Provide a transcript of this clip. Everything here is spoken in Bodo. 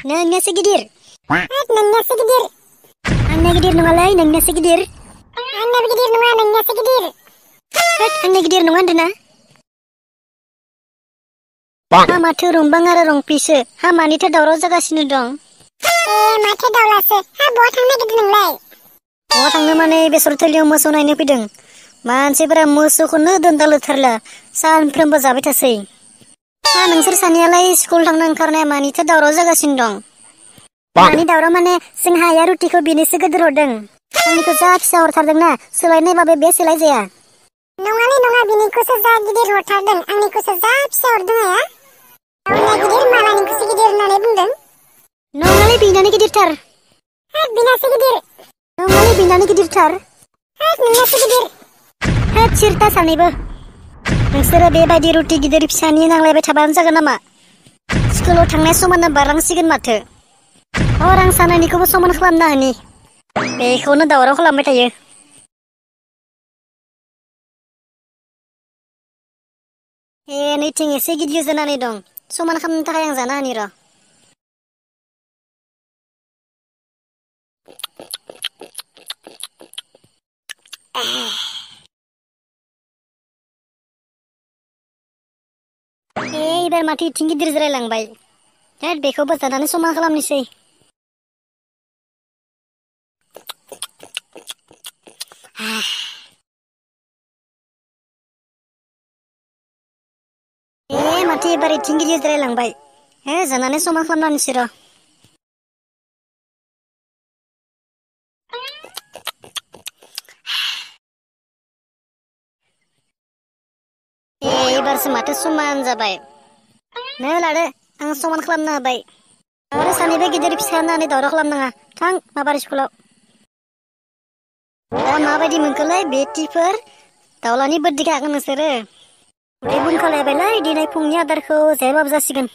Nengnya segidir. Nengnya segidir. Anne gidir nungalai nengnya segidir. Anne gidir nunga nengnya segidir. Anne gidir nunga dena. Ha माथो रुंबां आरो रंपिसो हा मानिथो दावराव जागासिनो दं माथो दावलासो हा बहा थांनो नागिरदों नोंलाय बहा थांनो माने बेसर थलियाव मोसौ नायनो फैदों मानसिफोरा मोसौखौनो दोनदालोथारला सानफ्रोमबो जाबाय थासै हा नोंसोर सानैयालाय स्कुल थांनो ओंखारनाया मानिथो दावराव जागासिनो दं मानि दावराव माने जोंहा आइया रुटिखौ बिनोसो गोदोर हरदों आंनिखौ जा फिसा हरथारदोंना सोलायनायबाबो बे सोलाय जाया नङालै नङा बिनिखौसो जा गिदिर हरथारदों आंनिखौसो जा फिसा हरदों आइया Nengnya gidir मालानिखौसो गिदिर होननानै बुंदों नङालै बिनानो गिदिरथार बिनासो गिदिर नङालै बिनानो गिदिरथार नोंनासो गिदिर सिरता सानैबो नोंसोरो बेबायदि रुटि गिदिर फिसानि नांलायबाय थाबानो जागोन नामा स्कुलाव थांनाय समानो बारलांसिगोन माथो हर आं सानैनिखौबो समान खालामना होनि बेखौनो दावराव खालामबाय थायो नैथिं एसे गिदिर जानानै दं समान खालामनो थाखाय आं जाना होनि र' एबार माथो इथिं गिदिर जालायलांबाय बेखौबो जानानै समान खालामनोसै माथो एबार इथिं गिदिर जालायलांबाय जानानै समान खालामनोसै र' एबारसो माथो समान जाबाय नो लादो आं समान खालामना होबाय आरो सानैबो गिदिर फिसा होननानै दावराव खालामनाङा थां माबार स्कुलाव दा माबायदि मोनखोलाय बेटिफोर दावलानि बोरदिखा हागोन नोंसोरो उदै बुंखालायबायलाय दिनै फुंनि आदारखौ जायाबाबो जासिगोन